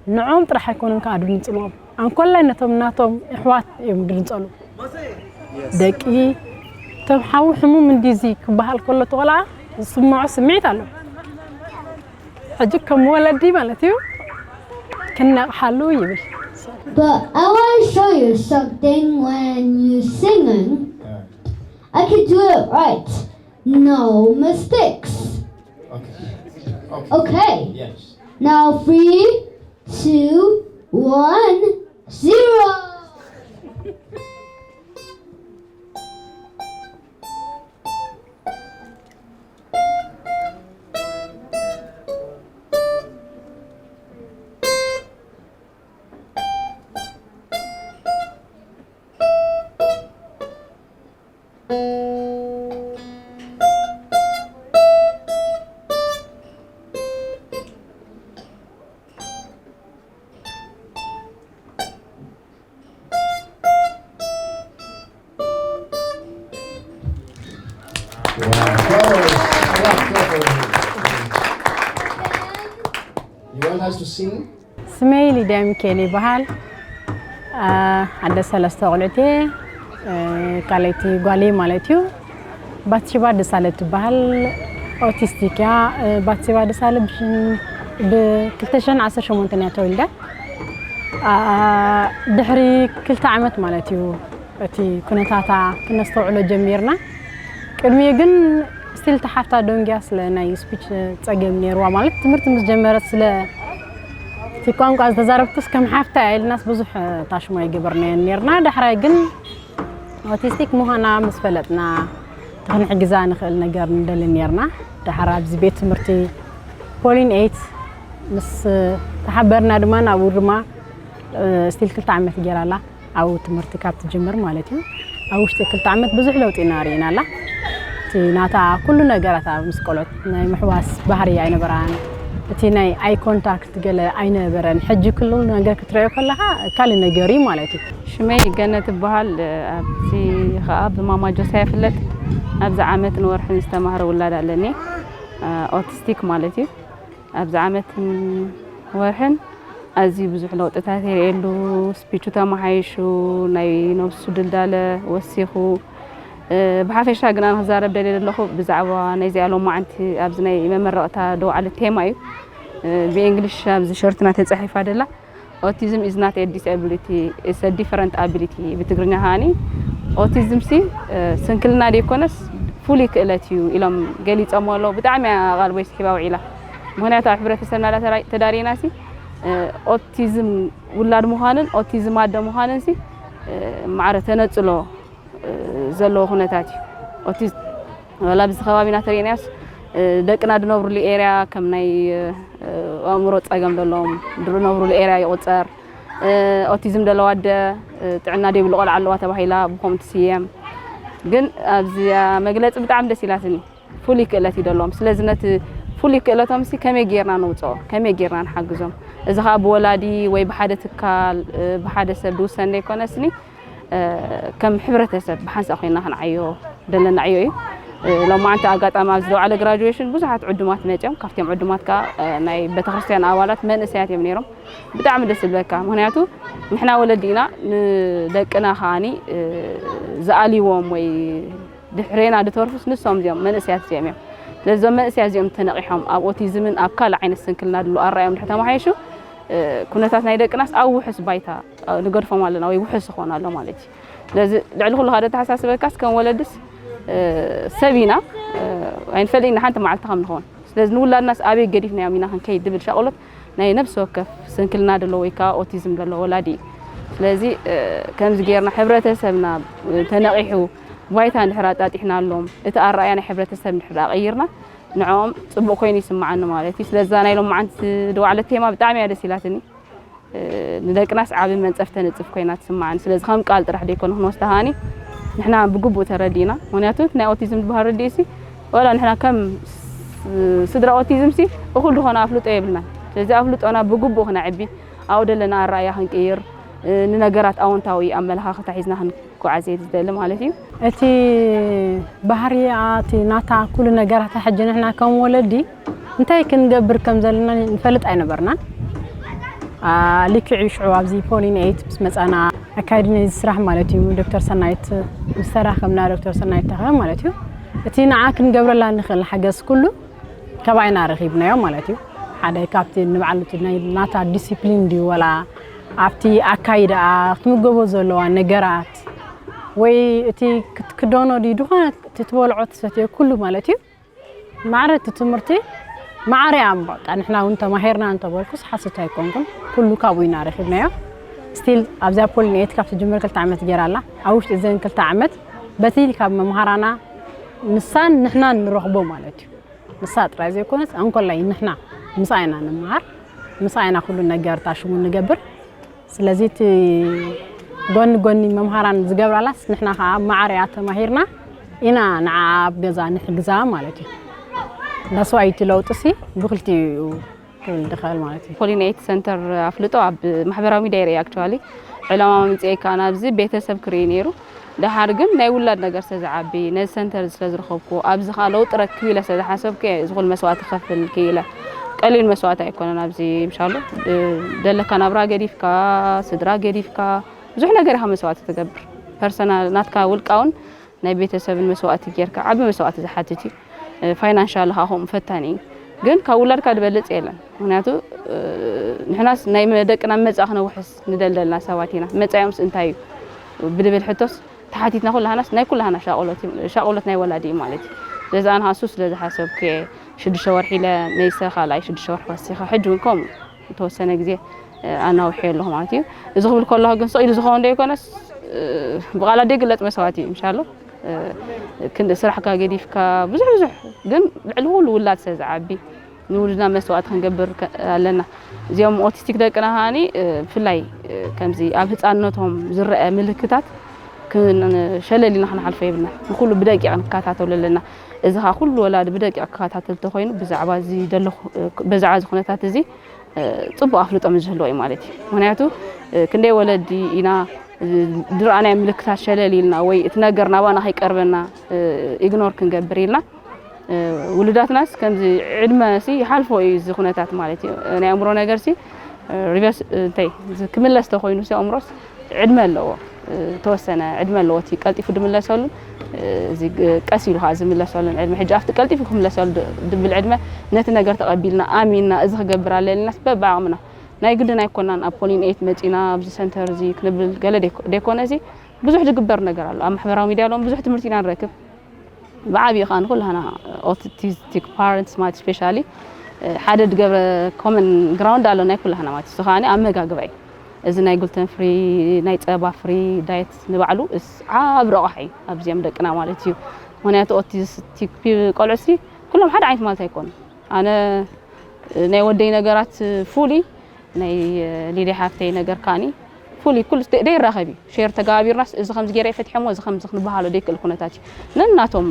ንዕኦም ጥራሕ ኣይኮኑን ከዓ ድንፅልዎም፣ ኣንኮላይ ነቶም ናቶም ኣሕዋት እዮም ድንፀሉ። ደቂ፣ እቶም ሓዊ ሕሙም እንዲዚ ክበሃል ከሎ፣ እቲ ቆልዓ ዝስምዖ ስምዒት ኣሎ። ሕጂ ከም ወለዲ ማለት እዩ፣ ክነቕሓሉ ይብል። But I want to show you something when you're singing. I can do it right. No mistakes. Okay. Okay. Yes. Now three, two, one, zero. Wow. Flowers. Clap, clap for him. You want us to sing? ስመይ ሊድያ ሚካኤል ይበሃል። ኣደ ሰለስተ ቆልዑት እየ። ካልኣይቲ ጓለይ ማለት እዩ። ባትሽባ ደሳለ ትበሃል። ኦቲስቲክ እያ። ባትሽባ ደሳለ ብ2018 እያ ተወልደ። ድሕሪ ክልተ ዓመት ማለት እዩ እቲ ኩነታታ ክነስተውዕሎ ጀሚርና። ቅድሚኡ ግን ስቲል ተሓፍታ ደንጊያ ስለ ናይ ስፒች ጸገም ነይርዋ፣ ማለት ትምህርቲ ምስ ጀመረት ስለ እቲ ቋንቋ ዝተዛረብትስ ከም ሓፍታ እያ ኢልናስ ብዙሕ ታሽሞ ኣይገበርናዮን ነይርና። ዳሕራይ ግን ኦቲስቲክ ምዃና ምስ ፈለጥና እቲ ክንሕግዛ ንኽእል ነገር ንደሊ ነይርና። ዳሕራ ኣብዚ ቤት ትምህርቲ ፖሊን ኤይት ምስ ተሓበርና ድማ ናብኡ ድማ ስቲል ክልተ ዓመት ገይራላ። ኣብኡ ትምህርቲ ካብ ትጅምር ማለት እዩ። ኣብ ውሽጢ ክልተ ዓመት ብዙሕ ለውጢ ኢና ርኢናላ። እቲ ናታ ኩሉ ነገራታ ምስ ቆልዑት ናይ ምሕዋስ ባህሪ ኣይነበራን። እቲ ናይ ኣይ ኮንታክት ገለ ኣይነበረን። ሕጂ ኩሉ ነገር ክትርእዮ ከለኻ ካልእ ነገር እዩ ማለት እዩ። ሽመይ ገነት እበሃል። ኣብዚ ኸኣ ብማማ ጆሳ ይፍለጥ። ኣብዚ ዓመትን ወርሕን ዝተማህረ ውላድ ኣለኒ፣ ኦቲስቲክ ማለት እዩ። ኣብዚ ዓመትን ወርሕን ኣዝዩ ብዙሕ ለውጥታት የርእየሉ። ስፒቹ ተመሓይሹ፣ ናይ ነብሱ ድልዳለ ወሲኹ። ብሓፈሻ ግን ኣነ ክዛረብ ደልየ ዘለኹ ብዛዕባ ናይዚኣ ሎማዓንቲ ኣብዚ ናይ መመረቕታ ደው ዓለት ቴማ እዩ። ብእንግሊሽ ኣብዚ ሸርትና ተጻሒፋ ደላ። Autism is not a disability, it's a different ability። ብትግርኛ ከዓኒ ኦቲዝም ሲ ስንክልና ደይኮነስ ፍሉይ ክእለት እዩ ኢሎም ገሊጾሞ ኣለዉ። ብጣዕሚ እያ ኣቓልቦይ ስሒባ ውዒላ። ምኽንያቱ ኣብ ሕብረተሰብና ዳ ተራ-፣ ተዳሪና ሲ ኦቲዝም ውላድ ምዃንን ኦቲዝም ኣደ ምዃንን ሲ ማዕረ ተነጽሎ ዘለዎ ኩነታት እዩ። ኦቲዝ-፣ ዋላ ኣብዚ ከባቢና ተሪእናዮስ ደቅና ድነብሩሉ ኤርያ ከም ናይ ኣእምሮ ጸገም ዘለዎም ድነብሩሉ ኤርያ ይቑጸር። ኦቲዝም ዘለዋ ኣደ ጥዕና ዘይብሉ ቆልዓ ኣለዋ ተባሂላ ብኸምኡ ትስየም። ግን ኣብዚኣ መግለጺ ብጣዕሚ ደስ ኢላትኒ። ፍሉይ ክእለት እዩ ዘለዎም። ስለዚ ነቲ ፍሉይ ክእለቶም ሲ ከመይ ጌርና ነውጽኦ? ከመይ ጌርና ንሓግዞም? እዚ ኸኣ ብወላዲ ወይ ብሓደ ትካል፣ ብሓደ ሰብ ዝውሰን ዘይኮነስኒ፣ ከም ሕብረተሰብ ብሓንሳእ ኮይና ክንዓዮ ዘለና ዕዮ እዩ። ሎማዓንቲ ኣጋጣሚ ኣብዚ ዝወዓለ ግራጁዌሽን ብዙሓት ዕዱማት መጺኦም፣ ካብቲኦም ዕዱማት ከኣ ናይ ቤተክርስትያን ኣባላት መንእሰያት እዮም ነይሮም። ብጣዕሚ ደስ ዝብለካ፣ ምኽንያቱ ንሕና ወለዲ ኢና፣ ንደቅና ከኣኒ ዝኣልይዎም ወይ ድሕሬና ዝተርፉስ ንሶም እዚኦም መንእሰያት እዚኦም እዮም። ስለዚ እዞም መንእሰያት እዚኦም ተነቒሖም ኣብ ኦቲዝምን ኣብ ካልእ ዓይነት ስንክልና ድሉ ኣራዮም ድሕሪ ተማሓየሹ፣ ኩነታት ናይ ደቅናስ ኣብ ውሑስ ባይታ ንገድፎም ኣለና ወይ ውሑስ ይኾን ኣሎ ማለት እዩ። ስለዚ ልዕሊ ኩሉ ካብ ዘተሓሳስበካስ ከም ወለድስ ሰብ ኢና፣ ኣይንፈልጥን ኢና ሓንቲ መዓልቲ ከም ንኸውን። ስለዚ ንውላድናስ ኣበይ ገዲፍናዮም ኢና ክንከይድ ድብል ሻቕሎት ናይ ነብሲ ወከፍ ስንክልና ደሎ ወይ ከዓ ኦቲዝም ደሎ ወላዲ እዩ። ስለዚ ከምዚ ጌርና ሕብረተሰብና ተነቒሑ ባይታ እንድሕር ኣጣጢሕናሎም፣ እቲ ኣረኣእያ ናይ ሕብረተሰብ እንድሕር ኣቐይርና ንዕኦም ጽቡቕ ኮይኑ ይስምዓኒ ማለት እዩ። ስለዚ እዛ ናይ ሎማዓንቲ ዝወዓለት ቴማ ብጣዕሚ እያ ደስ ኢላትኒ። ንደቅናስ ዓቢ መንጸፍ ተንጽፍ ኮይና ትስምዓኒ። ስለዚ ከም ቃል ጥራሕ ደይኮነ ክንወስዳ ከኣኒ ንሕና ብግቡእ ተረዲእና። ምኽንያቱ እቲ ናይ ኦቲዝም ዝበሃል ርድኢትሲ ዋላ ንሕና ከም ስድራ ኦቲዝምሲ እኹል ዝኾነ ኣፍልጦ የብልናን። ስለዚ ኣፍልጦና ብግቡእ ክነዕቢ፣ ኣብኡ ዘለና ኣረኣእያ ክንቅይር፣ ንነገራት ኣወንታዊ ኣመለኻኽታ ሒዝና ክንጓዓዝ እየ ዝደሊ ማለት እዩ። እቲ ባህሪኣ፣ እቲ ናታ ኩሉ ነገራታ ሕጂ ንሕና ከም ወለዲ እንታይ ክንገብር ከም ዘለና ንፈልጥ ኣይነበርናን። ልክዕ እዩ። ሽዑ ኣብዚ ፖሊን ኤይት ምስ መጻና ኣካይዲ ነዚ ስራሕ ማለት እዩ፣ ዶክተር ሰናይት ምስ ተራኸብና፣ ዶክተር ሰናይት ተኸ ማለት እዩ፣ እቲ ንዓ ክንገብረላ ንኽእል ሓገዝ ኩሉ ካባይና ረኺብናዮ ማለት እዩ። ሓደ ካብቲ ንባዕሉ እቲ ናይ ናታ ዲሲፕሊን ድዩ፣ ወላ ኣብቲ ኣካይዳኣ ክትምገቦ ዘለዋ ነገራት፣ ወይ እቲ ክትክደኖ ድዩ፣ ዝኾነ እቲ ትበልዖ ትሰትዮ ኩሉ ማለት እዩ። ማዕረ እቲ ትምህርቲ ማዕረ እያ። በቃ ንሕና እውን ተማሂርና እንተበልኩስ ሓስት ኣይኮንኩን፣ ኩሉ ካብኡ ኢና ረኺብናዮ። ስቲል ኣብዚኣ ፖሊን ኤይት ካብ ትጅምር ክልተ ዓመት ገይራ ኣላ። ኣብ ውሽጢ እዘን ክልተ ዓመት በቲ ካብ መምሃራና ንሳን ንሕናን ንረኽቦ ማለት እዩ። ንሳ ጥራይ ዘይኮነስ እንኮላይ ንሕና ምስኣ ኢና ንመሃር፣ ምስኣ ኢና ኩሉ ነገር ታሽሙ ንገብር። ስለዚ እቲ ጎኒ ጎኒ መምሃራን ዝገብራላስ ንሕና ከዓ ማዕረ እያ ተማሂርና ኢና ንዓ ኣብ ገዛ ንሕግዛ ማለት እዩ። ዳስዋይ እቲ ለውጢ ሲ ብክልቲኡ እዩ ክብል ድኽእል ማለት እዩ። ፖሊን ኤይት ሰንተር ኣፍልጦ ኣብ ማሕበራዊ ሚድያ ይርኢ። ኣክቹዋሊ ዕላማ ምፅኤ ከዓ ናብዚ ቤተሰብ ክርኢ ነይሩ። ደሓር ግን ናይ ውላድ ነገር ስለ ዝዓቢ ነዚ ሰንተር እዚ ስለ ዝረኸብኩ ኣብዚ ከዓ ለውጢ ረክብ ኢለ ስለ ዝሓሰብኩ እየ እዚ ኩሉ መስዋእቲ ክኸፍል ክኢለ። ቀሊል መስዋእቲ ኣይኮነን። ኣብዚ ምሻሎ ደለካ ናብራ ገዲፍካ፣ ስድራ ገዲፍካ፣ ብዙሕ ነገር ኢኻ መስዋእቲ ትገብር። ፐርሰናል ናትካ ውልቃውን ናይ ቤተሰብን መስዋእቲ ጌርካ ዓቢ መስዋእቲ ዝሓትት እዩ። ፋይናንሻል ኻ ከምኡ ፈታኒ እዩ። ግን ካብ ውላድካ ዝበልጽ የለን። ምክንያቱ ንሕናስ ናይ ደቅና መጻእ ክነውሕስ ንደልደልና ሰባት ኢና። መጻኢኦምስ እንታይ እዩ ብድብል ሕቶስ ተሓቲትና ኩላህናስ ናይ ኩላህና ሻቆሎት እዩ። ሻቆሎት ናይ ወላዲ እዩ ማለት እዩ። ስለዚ ኣነ ኻሱ ስለ ዝሓሰብኩ እየ ሽዱሽተ ወርሒ ኢለ መይሰ ካልኣይ ሽዱሽተ ወርሒ ወሲኸ ሕጂ እውን ከምኡ ዝተወሰነ ግዜ ኣናውሒ ኣለኹ ማለት እዩ። እዚ ክብል ከለኹ ግን ስቕ ኢሉ ዝኸውን ዶ ይኮነስ ብቓላት ዘይግለጽ መስዋእቲ እዩ ምሻሎ። ክንዲ ስራሕካ ገዲፍካ ብዙሕ ብዙሕ ግን ልዕሊ ኩሉ ውላድ ስለ ዝዓቢ ንውሉድና መስዋእቲ ክንገብር ከ- ኣለና። እዚኦም ኦቲስቲክ ደቅና ከዓኒ ብፍላይ ከምዚ ኣብ ህፃንነቶም ዝረአ ምልክታት ክን- ሸለል ኢልና ክንሓልፎ የብልና። ንኩሉ ብደቂቕ ክንከታተሉ ኣለና። እዚ ከዓ ኩሉ ወላዲ ብደቂቕ ክከታተል እንተኮይኑ ብዛዕባ እዚ ዘሎ በዛዕባ እዚ ኩነታት እዚ ፅቡቅ ኣፍልጦ ምስ ዝህልዎ እዩ ማለት እዩ። ምክንያቱ ክንደይ ወለዲ ኢና ዝረኣናዮ ምልክታት ሸለል ኢልና ወይ እቲ ነገር ናባና ከይቀርበና ኢግኖር ክንገብር ኢልና ውሉዳትናስ ከምዚ ዕድመ ሲ ይሓልፎ እዩ እዚ ኩነታት ማለት እዩ። ናይ ኣእምሮ ነገር ሲ ሪቨርስ እንታይ ክምለስ ተኮይኑ ሲ ኣእምሮስ ዕድመ ኣለዎ፣ ተወሰነ ዕድመ ኣለዎ እቲ ቀልጢፉ ድምለሰሉን እዚ ቀስ ኢሉ ከዓ ዝምለሰሉን ዕድመ። ሕጂ ኣብቲ ቀልጢፉ ክምለሰሉ ድብል ዕድመ ነቲ ነገር ተቐቢልና ኣሚንና እዚ ክገብር ኣለ ኢልናስ በብዓቕምና ናይ ግድን ኣይኮናን ኣብ ፖሊን ኤይት መፂና ኣብዚ ሰንተር እዚ ክንብል ገለ ደይኮነ እዚ ብዙሕ ዝግበር ነገር ኣሎ። ኣብ ማሕበራዊ ሚድያ ሎም ብዙሕ ትምህርቲ ኢና ንረክብ። ብዓብዩ ከዓ ንኩላህና ኦቲስቲክ ፓረንትስ ማለት ስፔሻሊ ሓደ ድገብረ ኮመን ግራውንድ ኣሎ ናይ ኩላህና ማለት እሱ ከዓ ኣመጋግባ እዩ። እዚ ናይ ግሉተን ፍሪ ናይ ፀባ ፍሪ ዳየት ንባዕሉ እስ ዓብ ረቋሕ እዩ ኣብዚኦም ደቅና ማለት እዩ። ምክንያቱ ኦቲስቲክ ፒ- ቆልዑ ሲ ኩሎም ሓደ ዓይነት ማለት ኣይኮኑ። ኣነ ናይ ወደይ ነገራት ፉሊ ናይ ሊድያ ሓፍተይ ነገር ካኒ ፉሊ ኩሉ ደይራኸብ እዩ ሼር ተጋባቢርናስ እዚ ከምዚ ገይረ ፈትሐሞ እዚ ከምዚ ክንበሃሎ ደይክእል ኩነታት እዩ። ነናቶም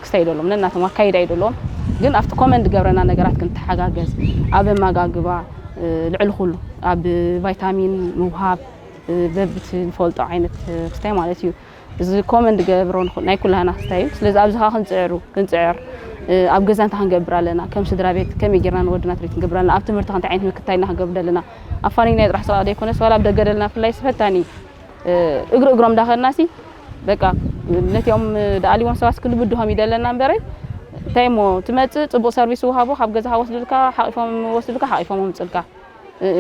ክስታይ ደሎም ነናቶም ኣካይዳ ይደለዎም ግን ኣብቲ ኮመንድ ገብረና ነገራት ክንተሓጋገዝ ኣብ ኣመጋግባ ልዕሊ ኩሉ ኣብ ቫይታሚን ምውሃብ በብቲ ንፈልጦ ዓይነት ክስታይ ማለት እዩ። እዚ ኮመንድ ገብሮ ናይ ኩላህና ክስታይ እዩ። ስለዚ ኣብዚ ከዓ ክንፅዕሩ ክንፅዕር ኣብ ገዛ እንታይ ክንገብር ኣለና ከም ስድራ ቤት ከመይ ጌርና ንወድና ትሪት ክንገብር ኣለና ኣብ ትምህርቲ ከንታይ ዓይነት ምክታይ ኢና ክንገብር ደለና ኣፋኒና ጥራሕ ሰብኣ ዘይኮነስ ዋላ ኣብ ደገ ደለና ብፍላይ ስፈታኒ እግሪ እግሮም እንዳኸድና ሲ በቃ ነቲኦም ደኣሊዎም ሰባት ክንዲ ብድሆም ይደለና እምበረይ እንታይ እሞ ትመፅእ ፅቡቅ ሰርቪስ ውሃቦ ካብ ገዛኻ ወስድልካ ሓቂፎም ወስድልካ ሓቂፎም ወምፅልካ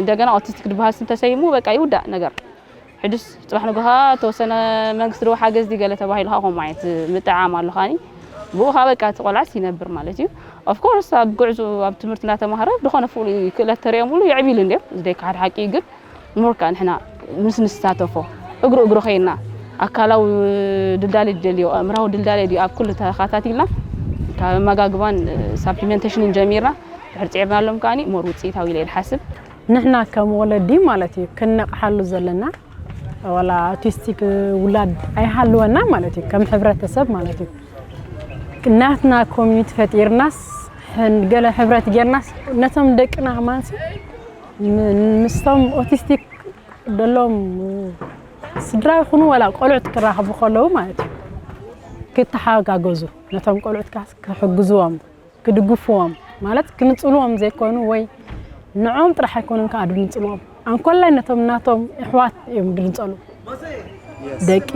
እንደገና ኦቲስቲክ ድበሃል ስም ተሰይሙ በቃ ይውዳእ ነገር ሕድስ ፅባሕ ንግኻ ተወሰነ መንግስቲ ድዋ ሓገዝ ድገለ ተባሂሉ ከዓ ከምኡ ዓይነት ምጥዓም ኣሎ ካኒ ብኡ ከዓ በቃ እቲ ቆልዓስ ይነብር ማለት እዩ ኦፍኮርስ ኣብ ጉዕዞ ኣብ ትምህርቲ እናተማሃረ ዝኾነ ፍሉይ ክእለት ተሪኦምሉ የዕቢሉ እንዲዮም እዚ ደይከሓድ ሓቂ እዩ ግን ሞርካ ንሕና ምስ ንሳተፎ እግሩ እግሩ ኸይና ኣካላዊ ድልዳለ ድደልዮ ኣእምራዊ ድልዳለ ድዩ ኣብ ኩሉ ተኸታቲልና ካብ ኣመጋግባን ሳፕሊመንቴሽንን ጀሚርና ድሕር ፅዒርናሎም ከዓኒ ሞር ውፅኢታዊ ኢለ እየ ዝሓስብ ንሕና ከም ወለዲ ማለት እዩ ክንነቕሓሉ ዘለና ዋላ ኣውቲስቲክ ውላድ ኣይሃልወና ማለት እዩ ከም ሕብረተሰብ ማለት እዩ ናትና ኮሚኒቲ ፈጢርናስ ገለ ሕብረት ጌርናስ ነቶም ደቅና ከማንሲ ምስቶም ኦቲስቲክ ደሎም ስድራ ይኹኑ ዋላ ቆልዑት ክራኸቡ ከለዉ ማለት እዩ ክተሓጋገዙ ነቶም ቆልዑት ክሕግዝዎም ክድግፍዎም ማለት ክንፅልዎም ዘይኮኑ ወይ ንዖም ጥራሕ ኣይኮኑን ከኣ ንፅልዎም ኣንኮላይ ነቶም ናቶም ኣሕዋት እዮም ድንጸሉ። ደቂ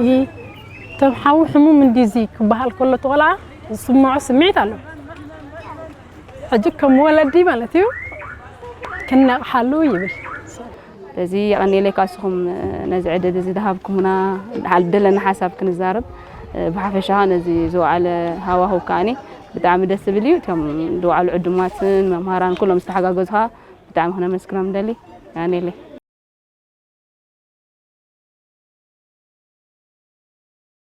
እቶም ሓዊ ሕሙም እንዲዚ ክበሃል ከሎ እቲ ቆልዓ ዝስምዖ ስምዒት ኣሎ። ሕጂ ከም ወለዲ ማለት እዩ ክነቕሓሉ ይብል። በዚ የቐንየለይ ካስኹም ነዚ ዕድል እዚ ዝሃብኩምና፣ ደለና ሓሳብ ክንዛረብ፣ ብሓፈሻ ነዚ ዝወዓለ ሃዋህው ከኣኒ ብጣዕሚ ደስ ዝብል እዩ። እቶም ዝወዓሉ ዕዱማትን መምሃራን ኩሎም ዝተሓጋገዙ ከዓ ብጣዕሚ ክነመስግኖም ንደሊ። የቐንየለይ።